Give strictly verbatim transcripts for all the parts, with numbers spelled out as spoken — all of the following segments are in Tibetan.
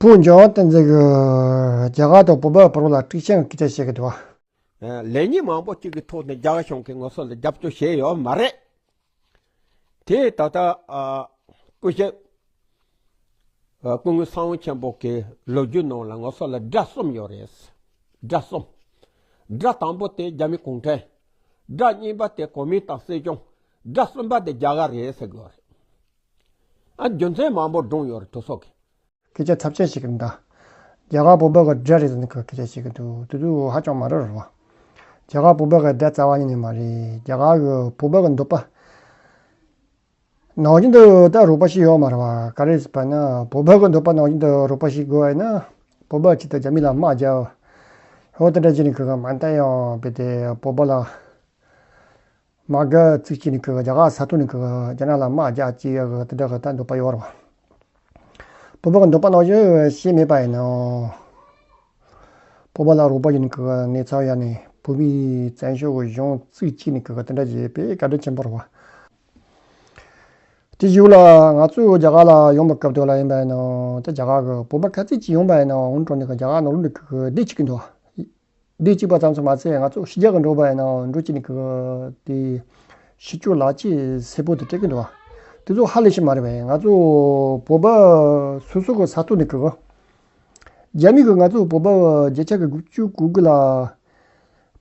བུ་འཇམ་དབྱངས་བསྟན་འཛིན་གྱིས་རྒྱ་གར་དང་བོད་པའི་བར་ལ་དཀྲུག་ཤིང་གི་སྐད་ཆ་བཤད་ཀྱི་འདུག་བ། ལས་ཉིན་མང་པོ་གཅིག་གི་ཐོག་ནས་རྒྱ་གར་གཞུང་གིས་ང་ཚོ་ལ་རྒྱབ་སྐྱོར་བྱས་ཡོད་མ་རེད། དེ་ད་ལྟ་ཨ། སྐུ་ཞབས་ཨ། སྐུ་ངོ་ཚེ་དབང་ཆེན་པོ་གི་ལོ་རྒྱུས་ནང་ལ་ང་ཚོ་ལ་དགྲ་གསུམ་ཡོད་རེད། དགྲ་གསུམ། དགྲ་དང་པོ་དེ་རྒྱ་མི་གུང་ཁྲན། དགྲ་གཉིས་པ་དེ་གོ་མིན་ཏང་སྲིད་གཞུང་། དགྲ་གསུམ་པ་དེ་རྒྱ་གར་རེད་ཟེར་གྱི་ཡོད་རེད། ཨ། རྒྱུ་མཚན་མང་པོ་བསྒྲངས་ཡོད་རེད། དེ་ཚོ་གི། སྐད་ཆ་ཚབས་ཆེན་ཞིག་གི་འདུག་རྒྱ་གར་བོད་པ་གི་དགྲ་རེད་ཟེར་ནས་ཁོས་སྐད་ཆ་བཤད་ཀྱི་འདུག་དེ་དུས་ཧ་ཅང་མ་རེད་རེད་བ། རྒྱ་གར་བོད་པ་གི་དགྲ་རྩ་བ་ཉིད་ནས་མ་རེད། རྒྱ་གར་གི་བོད་པ་གི་འདོད་པ། ནང་བཞིན་དུ་ད་རོགས་པ་ཞིག་ཡོད་མ་རེད་བ། ག་རེ་ཟེར་བ་ན་བོད་པ་གི་འདོད་པ་ནང་བཞིན་དུ་རོགས་པ་ཞིག་དགོས་བ་ཡིན་ན། བོད་པ་ཅིག་ད་རྒྱ་མི་ལ་དམག་རྒྱག་ཧོ་དེ་འདྲ་བྱས་ནས་ཁོས་མ་མཐའ་ཡང་བོད་དེ་བོད་པ་ལ། དམག་སྒར་བཙུགས་བྱས་ནས་ཁོས་རྒྱ་གར་ས་ཐོག་ནས་ཁོས་རྒྱ་ནག་ལ་དམག་རྒྱག་ཅེས་ཡག་གི་དེ་འདྲ་གི་ད་འདོད་པ་ཡོད་རེད་བ། བོད་པ་གི་འདོད་པ་ནང་བཞིན་བྱས་མེད་པ་ཡིན་ནའང་། བོད་པ་ལ་རོགས་པ་བྱས་ནས་ཁོས་གནས་ཚུལ་ཡག་ནས་བོད་མིའི་བཙན་བྱོལ་གི་གཞུང་བཙུགས་བྱས་ནས་ཁོས་དེ་འདྲ་བྱས་པས་བཀའ་དྲིན་ཆེན་པོ་རེད་བ། དེ་གཞུག་ལ་ང་ཚོ་རྒྱ་གར་ལ་ཡོང་བའི་སྐབས་དེ་ལ་ཡིན་པ་ཡིན་ནའང་ད་རྒྱ་གར་གི་བོད་པ་ག་ཚོད་ཅིག་ཡོང་པ་ཡིན་ནའང་འོང་འགྲོ་ནས་ཁོས་རྒྱ་གར་ནང་ལོགས་ནས་ཁོས་བསྡད་བྱེད་ཀྱི་འདུག་བ། འདི་གཅིག་པ་ཙམ་ཚོ་མ་ཚད་ང་ཚོ་ཕྱི་རྒྱལ་གི་འགྲོ་བ་ཡིན་ནའང་འགྲོ་བྱས་ནས་ཁོས་དེ་ཕྱི་སྐྱོད་ལག་ཁྱེར་སེར་པོ་དེ་སྤྲད་ཀྱི་འདུག་བ། དེ་ཚོ་ཧ་ལས་ཤིག་མ་རེད་པས། ང་ཚོ་བོད་པ་སོ་སོ་གི་ས་ཐོག་ནས་ཁོས། རྒྱ་མི་གིས་ང་ཚོ་བོད་པ་བརྒྱ་ཆ་གི་དགུ་བཅུ་གོ་དགུ་ལ་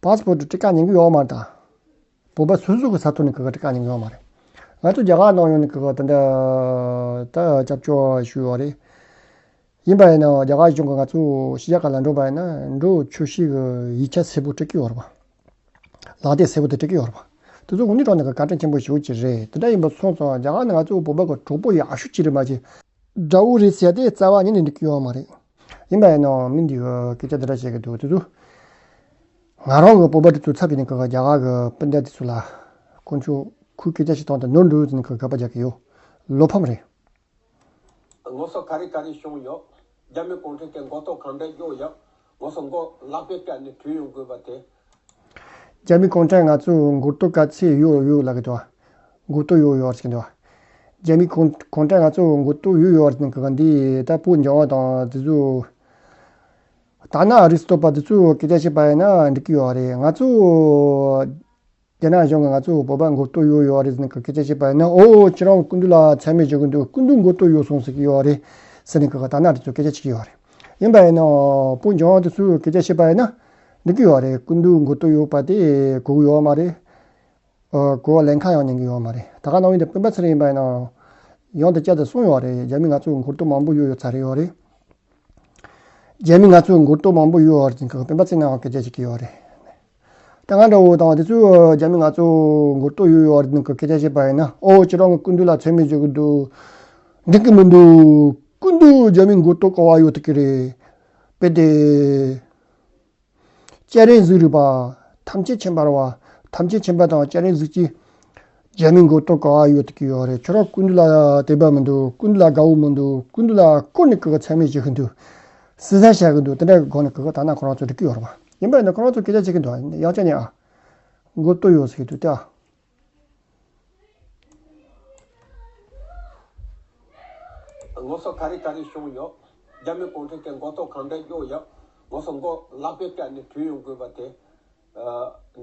པཱ་སི་པོར་ཊི་སྤྲད་ག་ཉན་གི་ཡོད་མ་རེད་ད། བོད་པ་སོ་སོ་གི་ས་ཐོག་ནས་ཁོས་སྤྲད་ག་ཉན་གི་ཡོད་མ་རེད། ང་ཚོ་རྒྱ་གར་ནང་ཡོང་ནས་ཁོས་དེ་འདྲ་ད་སྐྱབས་བཅོལ་ཞུས་ཡོད་རེད། ཡིན་པ་ཡིན་ནའང་རྒྱ་གར་གཞུང་གིས་ང་ཚོ་ཕྱི་རྒྱལ་ཁག་ལ་འགྲོ་བ་ཡིན་ན་འགྲོ་ཆོག་ཤེས་ཀྱི་ཡིག་ཆ་སེར་པོ་སྤྲད་ཀྱི་ཡོད་རེད་པ། ལག་དེབ་སེར་པོ་དེ་སྤྲད་ཀྱི་ཡོད་རེད་པ། དེ་ཚོ་དངོས་གནས་དྲང་གནས་ཀྱི་བཀའ་དྲིན་ཆེན་པོ་ཞེ་པོ་ཅིག་རེད། དེ་འདྲ་ཡིན་པ་སོང་ཙང་རྒྱ་གར་ནས་ང་ཚོ་བོད་པ་གི་གྲོགས་པོ་ཡག་ཤོས་ཅིག་རེད་མ་གཞི། དགྲ་བོ་རེད་ཟེར་དེ་རྩ་བ་ཉིད་ནས་འགྲིག་གི་ཡོད་མ་རེད། ཡིན་པ་ཡིན་ནའང་མི་འདི་གིས་སྐད་ཆ་འདི་འདྲ་བཤད་ཀྱི་འདུག་དེ་ཚོ་ང་རང་གི་བོད་པ་དེ་ཚོ་ཚབ་བྱས་ནས་ཁོས་རྒྱ་གར་གི་སྤུན་ཟླ་དེ་ཚོ་ལ་དཀོན་མཆོག་ཁོས་སྐད་ཆ་བཤད་སྟངས་དེ་ནོར་འགྲོ་ཟེར་ནས་ཁོས་དགག་པ་རྒྱག་གི་ཡོད། བློ་ཕམ་རེད། ང་ཚོ་ག་རེ་ག་རེ་བྱུང་ཡོད། རྒྱ་མི་གུང་ཁྲན་གྱིས་མགོ་ཐོག་གང་འདྲ་རྒྱོབ་ཡོད། ང་ཚོ་མགོ་ལག་པས་བཀབ་ནས་བྲོས་ཡོང་དགོས་པ་དེ། རྒྱ་མི་གུང་ཁྲན་ང་ཚོའི་མགོ་ཐོག་ག་ཚད་ཡོད་ཡོད་ལབ་ཀྱི་འདུག་མགོ་ཐོག་ཡོད་ཡོད་ཟེར་གྱི་འདུག་རྒྱ་མི་གུང་གུང་ཁྲན་ང་ཚོའི་མགོ་ཐོག་ཡོད་ཡོད་ཟེར་གྱི་འདུག་འདི་ད་བུ་འཇམ་དབྱངས་དང་དེ་ཚོ་ད་ན་རི་སྟོབས་པ་དེ་ཚོས་སྐད་ཆ་བཤད་པ་ཡིན་ན་འགྲིག་གི་ཡོད་རེད། ང་ཚོ་རྒྱ་ནག་གཞུང་གིས་ང་ཚོ་བོད་པ་མགོ་ཐོག་ཡོད་ཡོད་རེད་ཟེར་ནས་སྐད་ཆ་བཤད་པ་ཡིན་ན། ཨོ་ཁྱེད་རང་སྐུ་མདུན་ལ་མཚན་སྨད་བྱེད་ཀྱི་འདུག་སྐུ་མདུན་མགོ་ཐོག་ཡོད་སོང་ཟེར་གྱི་ཡོད་རེད་ཟེར་ནས་ཁོས་ད་ན་དེ་ཚོས་སྐད་ཆ་བཤད་ཀྱི་ཡོད་རེད། ཡིན་པ་ཡིན་ནའང་བུ་འཇམ་དབྱངས་དེ་ཚོས་སྐད་ཆ་བཤད་པ་ཡིན་ན་འགྲིག་གི་ཡོད་རེད། སྐུ་མདུན་མགོ་ཐོག་ཡོད་པ་དེ་གོ་གི་ཡོད་མ་རེད། ཨོ་གོ་བ་ལེན་ཁ་ཡང་ཉན་གྱི་ཡོད་མ་རེད། ད་ག་ནང་བཞིན་དུ་སྤེན་པ་ཚེ་རིང་ཡིན་པ་ཡིན་ནའང་ཡང་དེ་བསྐྱར་དུ་གསུངས་ཡོད་རེད། རྒྱ་མི་ང་ཚོའི་མགོ་ཐོག་མང་པོ་ཡོད་ཡོད་ཚར་ཡོད་རེད། རྒྱ་མི་ང་ཚོའི་མགོ་ཐོག་མང་པོ་ཡོད་ཡོད་རེད་ཟེར་ནས་སྤེན་པ་ཚེ་རིང་ཡང་སྐད་ཆ་བཤད་ཀྱི་ཡོད་རེད། ད་ང་འདྲ་བོ་དང་དེ་ཚོས་རྒྱ་མི་ང་ཚོའི་མགོ་ཐོག་ཡོད་ཡོད་རེད་ཟེར་ནས་སྐད་ཆ་བཤད་པ་ཡིན་ན། ཨོ་ཁྱེད་རང་གི་སྐུ་མདུན་ལ་མཚན་སྨད་བྱེད་ཀྱི་འདུག་འགྲིག་གི་མི་འདུག་སྐུ་མདུན་རྒྱ་མིའི་མགོ་ཐོག་ག་པར་ཡོད་ཐུག་གི་རེད། དཔེ་དེ། སྐྱ་རེངས་གཟུགས་རིས་པ། ཐམས་ཅད་མཁྱེན་པ་རེད་བ། ཐམས་ཅད་མཁྱེན་པ་དང་སྐྱ་རེངས་གཟུགས་ཀྱི་རྒྱ་མིའི་མགོ་ཐོག་ག་པར་ཡོད་ཐུག་གི་ཡོད་རེད། ཁྱོད་རང་སྐུ་མདུན་ལ་དད་པ་མི་འདུག་སྐུ་མདུན་ལ་དགའ་བོ་མི་འདུག་སྐུ་མདུན་ལ་བཀུར་ནས་ཁོ་གི་མཚན་སྨད་བྱེད་ཀྱི་འདུག་ཟེར་ས་བཤད་ཀྱི་འདུག་དེ་འདྲ་གི་སྒོ་ནས་ཁོ་གི་ད་ན་ཁོ་རང་ཚོ་འགྲིག་གི་ཡོད་རེད་བ། ཡིན་པ་ཡིན་ན་ཁོ་རང་ཚོ་སྐད་ཆ་བཤད་ཀྱི་འདུག་ཡང་བསྐྱར་ཉན་ཨ། མགོ་ཐོག་ཡོད་ཟེར་གྱི་འདུག་སྟེ་ཨ། ང་ཚོ་ག་རེ་ག་རེ་བྱུང་ཡོད། རྒྱ་མི་གུང་ཁྲན་གྱིས་མགོ་ཐོག་གང་འདྲ་རྒྱོབ་ཡོད། ང་ཚོ་མགོ་ལག་པས་བཀབ་ནས་བྲོས་ཡོང་དགོས་པ་དེ།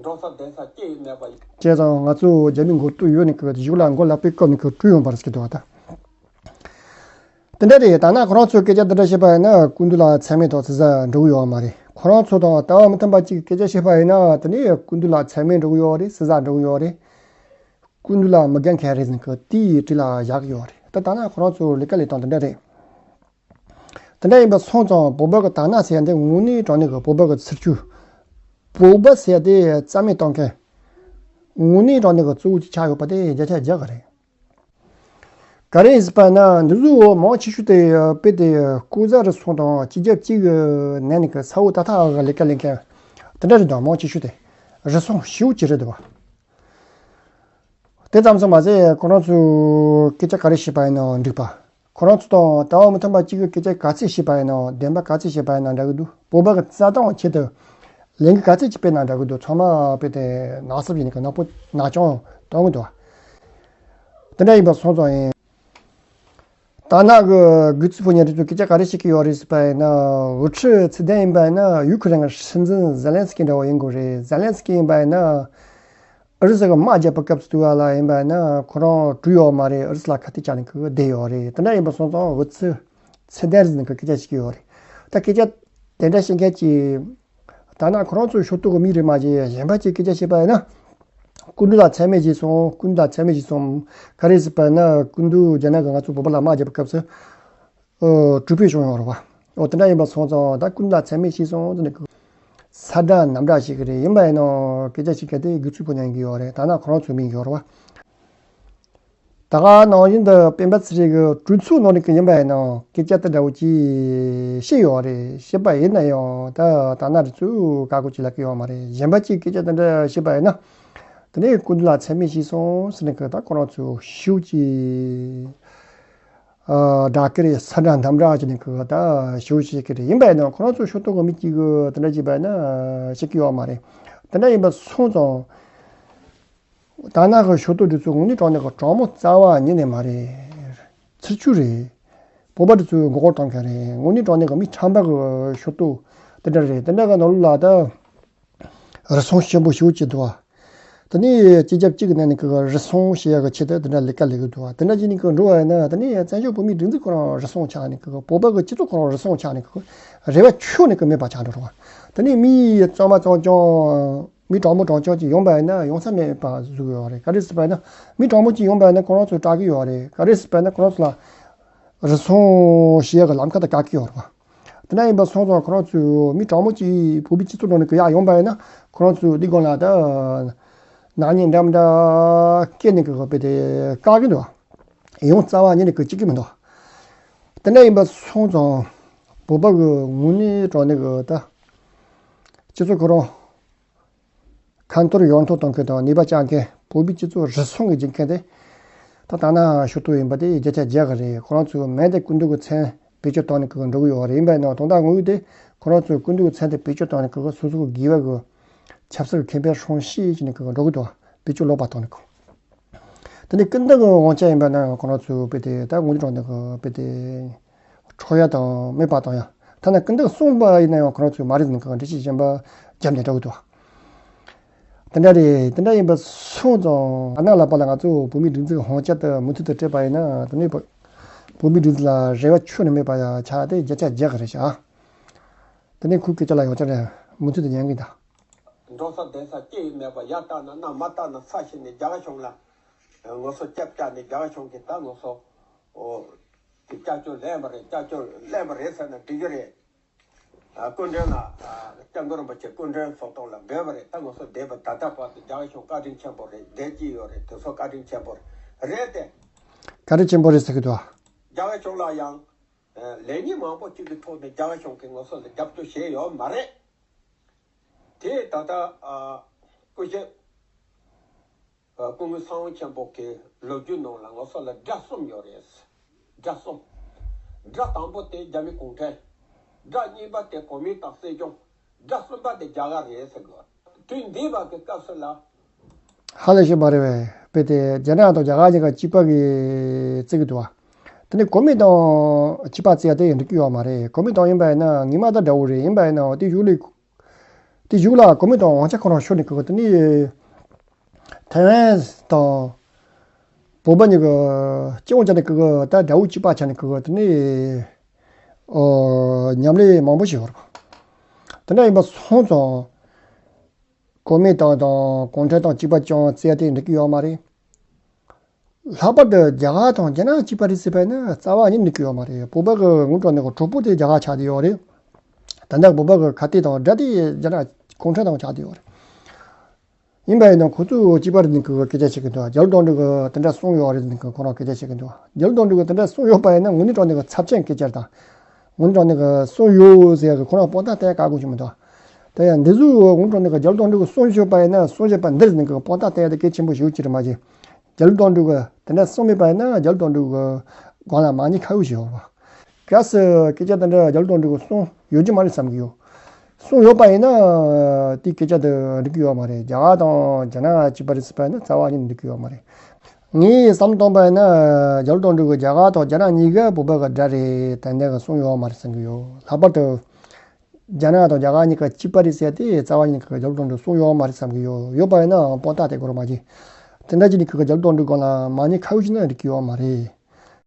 འགྲོ་ས་བསྡད་ས་ཅི་ཡང་མེད་པ་ཡིན། བྱས་ཙང་ང་ཚོ་རྒྱ་མི་མགོ་ཐོག་ཡོད་ནས་གི་གཞུག་ལ་མགོ་ལག་པས་བཀབ་ནས་གི་བྲོས་ཡོང་བ་རེད་ཟེར་གྱི་འདུག་བ་ད། དེ་འདྲ་རེད། ད་ན་ཁོ་རང་ཚོས་སྐད་ཆ་འདི་འདྲ་བཤད་པ་ཡིན་ན་སྐུ་མདུན་ལ་མཚན་སྨད་དང་ཟེར་ས་འགྲོ་གི་ཡོད་མ་རེད། ཁོ་རང་ཚོ་དང་ལྟ་བ་མི་མཐུན་པ་གཅིག་སྐད་ཆ་བཤད་པ་ཡིན་ན་དེ་ནས་སྐུ་མདུན་ལ་མཚན་སྨད་འགྲོ་གི་ཡོད་རེད། ཟེར་ས་འགྲོ་གི་ཡོད་རེད། སྐུ་མདུན་ལ་མི་དགའ་མཁན་རེད་ཟེར་ནས་གི་དེའི་གྲས་ལ་བཞག་གི་ཡོད་རེད། ད་ད་ན་ཁོ་རང་ཚོ་ལས་ཀ་ལས་སྟངས་འདི་འདྲ་རེད། དེ་འདྲ་ཡིན་པ་སོང་ཙང་བོད་པ་གི་ད་ན་ཟེར་ཡ་འདི་དངོས་གནས་དྲང་གནས་གི་བོད་པ་གི་ཚུར་ཆུ། བོད་པ་ཟེར་ཡ་དེ་རྩ་མེད་གཏོང་མཁན། དངོས་གནས་དྲང་གནས་གི་གཙོ་བོ་ཅིག་ཆགས་ཡོད་པ་དེ་བརྒྱ་ཆ་བརྒྱ་གི་རེད། ག་རེ་ཡིན་ཟེར་བ་ན་འདི་ཚོ་མང་ཆེ་ཤོས་དེ་དཔེ་དེ་ལྐོག་ཟ་རུལ་སུངས་དང་སྤྱི་ཁྱབ་གཅིག་གི་ནང་ནས་གི་ས་འོག་ཏག་ཏག་གི་ལས་ཀ་ལས་མཁན་དེ་འདྲ་རེད་དང་། མང་ཆེ་ཤོས་དེ་རུལ་སུངས་ཞེ་པོ་ཅིག་རེད་འདུག་བ། དེ་ཙམ་ཙམ་མ་ཟད་ཁོ་རང་ཚོས་སྐད་ཆ་ག་རེ་བཤད་པ་ཡིན་ནའང་འགྲིག་པ། ཁོ་རང་ཚོ་དང་ལྟ་བ་མི་མཐུན་པ་གཅིག་གི་སྐད་ཆ་ག་ཚད་བཤད་པ་ཡིན་ནའང་བདེན་པ་ག་ཚད་བཤད་པ་ཡིན་ནའང་འདྲ་གི་འདུག་བོད་པ་གི་རྩ་དོན་ཆེད་དུ་ལས་འགུལ་ག་ཚད་ཅིག་སྤེལ་ན་འདྲ་གི་འདུག་ཚང་མ་དཔེ་དེ་ནག་སུབ་ཡིན་གི་ནག་པོ་ནག་ཅོང་གཏོང་གི་འདུག་དེ་འདྲ་ཡིན་པ་སོང་ཙང་ཡིན། ད་ནང་གི་དགུ་ཚིགས་ཕོ་ཉ་དེ་ཚོ་སྐད་ཆ་ག་རེ་བཤད་ཀྱི་ཡོད་རེད་ཟེར་བ་ཡིན་ན། འུ་ཁྲི་ཚེ་བརྟན་ཡིན་པ་ཡིན་ན་ཡུ་ཁུ་རེན་གྱི་སྲིད་འཛིན་ཛེ་ལན་སི་ཀི་འདྲ་བོ་ཡིན་དགོས་རེད། ཛེ་ལན་སི་ཀི་ཡིན་པ་ཡིན་ན་ཨུ་རུ་སུ་གི་དམག་རྒྱག་པའི་སྐབས་སུ་དུས་བ་ལ་ཡིན་པ་ཡིན་ན་ཁོ་རང་གྲོས་ཡོད་མ་རེད། ཨུ་རུ་སུ་ལ་ཁ་གཏད་བཅག་ནས་ཁོ་བསྡད་ཡོད་རེད། དེ་འདྲ་ཡིན་པ་སོང་ཙང་འུ་ཚོ་ཚེ་བརྟན་ཟེར་ནས་ཁོ་སྐད་ཆ་བཤད་ཀྱི་ཡོད་རེད། ད་སྐད་ཆ་དེ་འདྲ་བཤད་མཁན་གྱི་ད་ནང་ཁོ་རང་ཚོའི་ཤོག་ཐོག་གི་མི་རེད་མ་གཞི་གཞན་པ་ཅིག་སྐད་ཆ་བཤད་པ་ཡིན་ན། སྐུ་མདུན་ལ་མཚན་སྨད་བྱས་སོང་། སྐུ་མདུན་ལ་མཚན་སྨད་བྱས་སོང་། ག་རེ་ཟེར་བ་ན་སྐུ་མདུན་རྒྱ་ནག་གིས་ང་ཚོ་བོད་པ་ལ་དམག་རྒྱག་པའི་སྐབས་སུ་ཨོ་གྲོས་ཕུད་བྱུང་ཡོད་རེད་བ། ཨོ་དེ་འདྲ་ཡིན་པ་སོང་ཙང་ད་སྐུ་མདུན་ལ་མཚན་སྨད་བྱས་སོང་ཟེར་ནས་ཁོ་ས་འདྲ་ནམ་འདྲ་ཞིག་གི་རེད། ཡིན་པ་ཡིན་ནོ་སྐད་ཆ་ཞིག་གལ་ཏེ་དགུ་ཚིགས་ཕོ་ཉ་ཡིན་གྱི་ཡོད་རེད། ད་ནང་ཁོ་རང་ཚོའི་མི་ཡོད་རེད་བ། ད་ག་ནང་བཞིན་དུ་སྤེན་པ་ཚེ་རིང་གི་གྲོས་ཚོགས་ནང་ནས་ཀྱི་ཡིན་པ་ཡིན་ནའང་སྐད་ཆ་དེ་འདྲ་བོ་ཅིག་བཤད་ཡོད་རེད། བཤད་པ་ཡིན་ན་ཡང་ད་ད་ན་རི་ཚོས་བཀའ་བཀོད་ཅིག་ལབ་ཀྱི་ཡོད་མ་རེད། གཞན་པ་ཅིག་སྐད་ཆ་དེ་འདྲ་བཤད་པ་ཡིན་ན་དེ་ནས་སྐུ་མདུན་ལ་མཚན་སྨད་བྱས་སོང་ཟེར་ནས་ཀྱི་ད་ཁོ་རང་ཚོས་ཞུ་ཅིག་སྦྲགས་ཀྱི་རེད། ས་འདྲ་འདམ་འདྲ་བྱས་ནས་ཀྱི་ད་ཞུ་བྱེད་ཀྱི་རེད། ཡིན་པ་ཡིན་ནའང་ཁོ་རང་ཚོའི་ཤོག་ཐོག་གི་མི་གཅིག་གིས་དེ་འདྲ་བྱས་པ་ཡིན་ན་བཤད་ཀྱི་ཡོད་མ་རེད། དེ་འདྲ་ཡིན་པ་སོང་ཙང་། ད་ནང་གི་ཤོག་ཐོག་དེ་ཚོ་དངོས་གནས་དྲང་གནས་ཀྱི་དྲང་མོ་རྩ་བ་ཉིད་ནས་མ་རེད། ཚུར་ཆུ་རེད། བོད་པ་དེ་ཚོས་མགོ་སྐོར་གཏོང་མཁན་རེད། དངོས་གནས་དྲང་གནས་ཀྱི་མི་ཁྲམ་པ་གི་ཤོག་ཐོག་དེ་འདྲ་རེད། དེ་འདྲ་གི་ནང་ལོགས་ལ་ད་རུལ་སུངས་ཆེན་པོ་ཞེ་པོ་ཅིག་འདུག་བ། དེ་ནས་སྤྱི་ཁྱབ་གཅིག་གི་ནང་ནས་ཀྱི་རུལ་སུངས་བྱེད་ཡག་གི་ཆེད་དུ་དེ་འདྲ་ལས་ཀ་ལས་གི་འདུག་བ། དེ་འདྲ་བྱས་ནས་ཀྱི་འགྲོ་བ་ཡིན་ན་དེ་ནས་བཙན་བྱོལ་བོད་མིའི་སྒྲིག་འཛུགས་ཁོ་རང་རུལ་སུངས་ཆགས་ནས་ཀྱི་བོད་པ་གི་སྤྱི་ཚོགས་ཁོ་རང་རུལ་སུངས་ཆགས་ནས་ཀྱི་རེ་བ་ཁྱོན་ནས་ཀྱི་མེད་པ་ཆགས་འགྲོ་བ། དེ་ནས་མི་གཙང་མ་གཙང་རྐྱང་། མི་དྲང་མོ་དྲང་རྐྱང་ཅིག་ཡོང་པ་ཡིན་ན་ཡོང་ས་མེད་པ་བཟོ་གི་ཡོད་རེད། ག་རེ་ཟེར་བ་ཡིན་ན་མི་དྲང་མོ་ཅིག་ཡོང་པ་ཡིན་ན་ཁོ་རང་ཚོ་སྐྲག་གི་ཡོད་རེད། ག་རེ་ཟེར་བ་ཡིན་ན་ཁོ་རང་ཚོ་ལ་རུལ་སུངས་བྱེད་ཡག་གི་ལམ་ཁ་དེ་བཀག་གི་ཡོད་རེད་བ། དེ་འདྲ་ཡིན་པ་སོང་ཙང་ཁོ་རང་ཚོས་མི་དྲང་མོ་ཅིག་བོད་པའི་སྤྱི་ཚོགས་ནང་ནས་ཀྱི་ཡར་ཡོང་པ་ཡིན་ན་ཁོ་རང་ཚོས་འདི་སྒང་ལ་ད་ནག་ཉེས་འདྲ་མི་འདྲ་བཀལ་ནས་ཀྱི་དཔེ་དེ་བཀག་གི་འདུག་ཡོང་རྩ་བ་ཉིད་ནས་ཀྱི་བཅུག་གི་མི་འདུག་དེ་འདྲ་ཡིན་པ་སོང་ཙང་བོད་པ་གི་དངོས་གནས་དྲང་གནས་ཀྱི་ད་སྤྱི་ཚོགས་ཁོ་རང་ཁ་འཐོར་ཡོང་ཐོར་གཏོང་མཁན་དང་ནུས་པ་བཅག་མཁན། བོད་པའི་སྤྱི་ཚོགས་རུལ་སུངས་ཀྱི་བྱེད་མཁན་དེ་ད་ད་ནང་ཤོག་ཐོག་ཡིན་པ་དེ་བརྒྱ་ཆ་བརྒྱ་གི་རེད། ཁོ་རང་ཚོའི་མིང་དེ་སྐུ་མདུན་གྱི་མཚན་བེད་སྤྱོད་བཏང་ནས་ཀྱི་འགྲོ་གི་ཡོད་རེད། ཡིན་པ་ཡིན་ནའང་དོན་དག་དངོས་ཡོད་དེ་ཁོ་རང་ཚོའི་སྐུ་མདུན་གྱི་མཚན་དེ་བེད་སྤྱོད་བཏང་ནས་ཀྱི་སོ་སོ་གི་དགེ་བ་གི་ཆབ་སྲིད་ཀྱི་ཁེ་ཕན་སྲུང་བྱེད་བྱས་ནས་ཀྱི་འགྲོ་གི་འདུག་བེད་སྤྱོད་ལོག་པ་བཏང་ནས་ཀྱི། དེ་ནས་སྐུ་མདུན་གྱི་དབང་ཆ་ཡིན་པ་ན་ཁོ་རང་ཚོས་དཔེ་དེ་ད་དངོས་གནས་དྲང་གནས་ཀྱི་དཔེ་དེ་འཕྲོག་ཡ་དང་མེད་པ་བཏང་ཡ། ཐ་ན་སྐུ་མདུན་གསུངས་པ་ཡིན་ན་ཡང་ཁོ་རང་ཚོས་མ་རེད་ཟེར་ནས་འགྲེལ་བཤད་གཞན་པ་བརྒྱབ་ནས་འགྲོ་གི་འདུག་དེ་འདྲ་རེད། དེ་འདྲ་ཡིན་པ་སོང་ཙང་ཨ་ནག་ལགས་པ་ལ་ང་ཚོ་བོད་མིའི་སྒྲིག་འཛུགས་དབང་ཆ་དེ་མུ་མཐུད་དུ་སྤྲད་པ་ཡིན་ན་དེ་ནས་བོད་མིའི་སྒྲིག་འཛུགས་ལ་རེ་བ་ཁྱོན་ནས་མེད་པ་ཡ་ཆགས་ཏེ་བརྒྱ་ཆ་བརྒྱ་གི་རེད་ཤག་དེ་ནས་ཁོའི་སྐད་ཆ་ལ་ཡང་བསྐྱར་མུ་མཐུད་དུ་ཉན་གི་ད། འགྲོ་ས་བསྡད་ས་ཅི་ཡང་མེད་པ་ཡར་བལྟས་ན་གནམ། མར་བལྟས་ན་ས། བྱས་ནས་རྒྱ་གར་གཞུང་ལ་ངོ་སོ་སྐྱབས་བཅག་ནས་རྒྱ་གར་གཞུང་གིས་ད་ངོ་སོ་ཨོ་དེ་སྐྱབས་བཅོལ་ལེན་པ་རེད། སྐྱབས་བཅོལ་ལེན་པ་རེད་ཟེར་ན་འགྲིག་གི་རེད། ཨ་སྐུ་མགྲོན་ལ་ཨ་སྐྱབས་མགོན་རིན་པོ་ཆེ་སྐུ་མགྲོན་ཚོགས་ཐོག་ལ་འབོད་པ་རེད། ད་ངོ་སོ་བསྡད་པ་ད་ལྟ་བར་དུ་རྒྱ་གར་གཞུང་བཀའ་དྲིན་ཆེན་པོ་རེད། བསྡད་ཀྱི་ཡོད་རེད། དེ་ཚོ་བཀའ་དྲིན་ཆེན་པོ་རེད། རེད་དེ། བཀའ་དྲིན་ཆེན་པོ་རེད་ཟེར་གི་འདུག་རྒྱ་གར་གཞུང་ལ་ཡང་། ལས་ཉིན་མང་པོ་གཅིག་གི་ཐོག་ནས་རྒྱ་གར་གཞུང་གིས་ངོ་སོ་ལ་རྒྱབ་སྐྱོར་བྱས་ཡོད་མ་རེད། དེ་ད་ལྟ་ཨ་སྐུ་ཞབས་ཨ་སྐུ་ངོ་ཚེ་དབང་ཆེན་པོ་གི་ལོ་རྒྱུས་ནང་ལ་ངོ་སོ་ལ་དགྲ་གསུམ་ཡོད་རེད། དགྲ་གསུམ། དགྲ་དང་པོ་དེ་རྒྱ་མི་གུང་ཁྲན། དགྲ་གཉིས་པ་དེ་གོ་མིན་ཏང་སྲིད་གཞུང་། དགྲ་གསུམ་པ་དེ་རྒྱ་གར་རེད་ཟེར་དགོས། དུས་འདས་པ་གི་སྐབས་སུ་ལ། ཧ་ལས་ཤེས་པ་རེད་བས། དཔེ་དེ་རྒྱ་ནག་དང་རྒྱ་གར་གཉིས་ཀ་གཅིག་པ་གི་བརྩི་གི་འདུག་བ། དེ་ནས་གོ་མིན་ཏང་གཅིག་པ་བརྩི་ཡ་དེ་ཡང་འགྲིག་གི་ཡོད་མ་རེད། གོ་མིན་ཏང་ཡིན་པ་ཡིན་ན་ཉི་མ་དང་འདྲ་བོ་རེད། ཡིན་པ་ཡིན་ནའང་དེ་གཞུག་ལ། དེ་གཞུག་ལ་གོ་མིན་ཏང་དབང་ཆ་ཁོ་རང་ཤོར་ནས་ཀི་གི་དེ་ནས་ཐའེ་ཝན་དང་བོད་པ་གཉིས་ཀྱི་སྤྱི་དབང་བཅའ་ནས་ཀི་གི་ད་དགྲ་བོ་གཅིག་པ་ཆགས་ནས་ཀི་གི་དེ་ནས་ཨོ་ཉམས་ལེན་མང་པོ་ཞིག་ཡོད་རེད། དེ་འདྲ་ཡིན་པ་སོང་ཙང་། གོ་མིན་ཏང་དང་གུང་ཁྲན་ཏང་གཅིག་པ་ཅང་བརྩི་ཡ་དེ་འགྲིག་གི་ཡོད་མ་རེད། ལྷག་པར་དུ་རྒྱ་གར་དང་རྒྱ་ནག་གཅིག་པ་རེད་ཟེར་བ་ཡིན་ན་རྩ་བ་ཉིད་འགྲིག་གི་ཡོད་མ་རེད། བོད་པ་གི་ངོ་སྤྲོད་ནས་གྲོགས་པོ་དེ་རྒྱ་གར་ཆགས་བསྡད་ཡོད་རེད། ད་ལྟ་བོད་པ་གི་ཁ་གཏད་དང་དགྲ་དེ་རྒྱ་ནག་གུང་ཁྲན་ཏང་ཆགས་བསྡད་ཡོད་རེད། ཡིན་པ་ཡིན་ན་ཁོ་ཚོ་གཅིག་པ་རེད་ཟེར་ནས་ཀི་གི་སྐད་ཆ་བཤད་གི་འདུག་རྒྱ་ལོ་དོན་གྲུབ་ཀྱིས་དེ་འདྲ་གསུངས་ཡོད་རེད་ཟེར་ནས་ཀི་ཁོ་རང་སྐད་ཆ་བཤད་གི་འདུག་རྒྱ་ལོ་དོན་གྲུབ་ཀྱིས་དེ་འདྲ་གསུངས་ཡོད་པ་ཡིན་ན་དངོས་གནས་དྲང་གནས་ཀྱི་ཚབས་ཆེན་སྐད་ཆ་རེད་ད། དངོས་གནས་དྲང་གནས་ཀྱི་གསུངས་ཡོད་ཟེར་ཡ་གི་ཁོ་རང་དཔང་རྟགས་སྟེར་ཡ་དཀའ་གོ་ཞིག་མི་འདུག་ད་ཡང་འདི་ཚོ་དངོས་གནས་དྲང་གནས་ཀྱི་རྒྱ་ལོ་དོན་གྲུབ་ཀྱིས་གསུངས་ཡོད་པ་ཡིན་ན་གསུངས་ཡོད་པ་འདི་རེད་ཟེར་ནས་ཀི་དཔང་རྟགས་སྟེར་ཡ་དེ་གལ་ཆེན་པོ་ཞིག་ཡོད་ཀྱི་རེད་མ་གཞི། རྒྱ་ལོ་དོན་གྲུབ་ཀྱིས་དེ་འདྲ་གསུངས་མེད་པ་ཡིན་ན་རྒྱ་ལོ་དོན་གྲུབ་ཀྱི་སྒང་ལ་མ་ཉེས་ཁ་གཡོགས་ཞིག་ཡོད་རེད་བ། གལ་སྲིད་སྐད་ཆ་དེ་འདྲ་རྒྱ་ལོ་དོན་གྲུབ་ཀྱིས་གསུངས་ཡོད་ཀྱི་མ་རེད་བསམ་གྱི་ཡོད། གསུངས་ཡོད་པ་ཡིན་ན་དེའི་སྐད་ཆ་དེ་འགྲིག་གི་ཡོད་མ་རེད། རྒྱ་གར་དང་རྒྱ་ནག་གཅིག་པ་རེད་ཟེར་བ་ཡིན་ན་རྩ་བ་ཉིད་ནས་འགྲིག་གི་ཡོད་མ་རེད། ངས་བསམ་བཏང་པ་ཡིན་ན་རྒྱལ་བ་དོན་གྲུབ་ཀྱིས་རྒྱ་གར་དང་རྒྱ་ནག་གཉིས་ཀ་བོད་པ་གི་དགྲ་རེད་ཏན་ཏན་གི་གསུངས་ཡོད་མ་རེད་བསམ་གི་ཡོད། ལྷག་པར་དུ་རྒྱ་ནག་དང་རྒྱ་གར་གཉིས་ཀ་གཅིག་པ་རེད་ཟེར་ཏེ་རྩ་བ་ཉིད་ཀྱི་རྒྱལ་བ་དོན་གྲུབ་གསུངས་ཡོད་མ་རེད་བསམ་གི་ཡོད། ཡོད་པ་ཡིན་ནའང་དཔང་རྟགས་དེ་དགོས་ར་མ་བྱེད། དེ་འདྲ་བྱས་ནས་ཁོས་རྒྱལ་བ་དོན་གྲུབ་སྒང་ལ་མ་ཉེས་ཁ་གཡོགས་བྱས་ན་འགྲིག་གི་ཡོད་མ་རེད།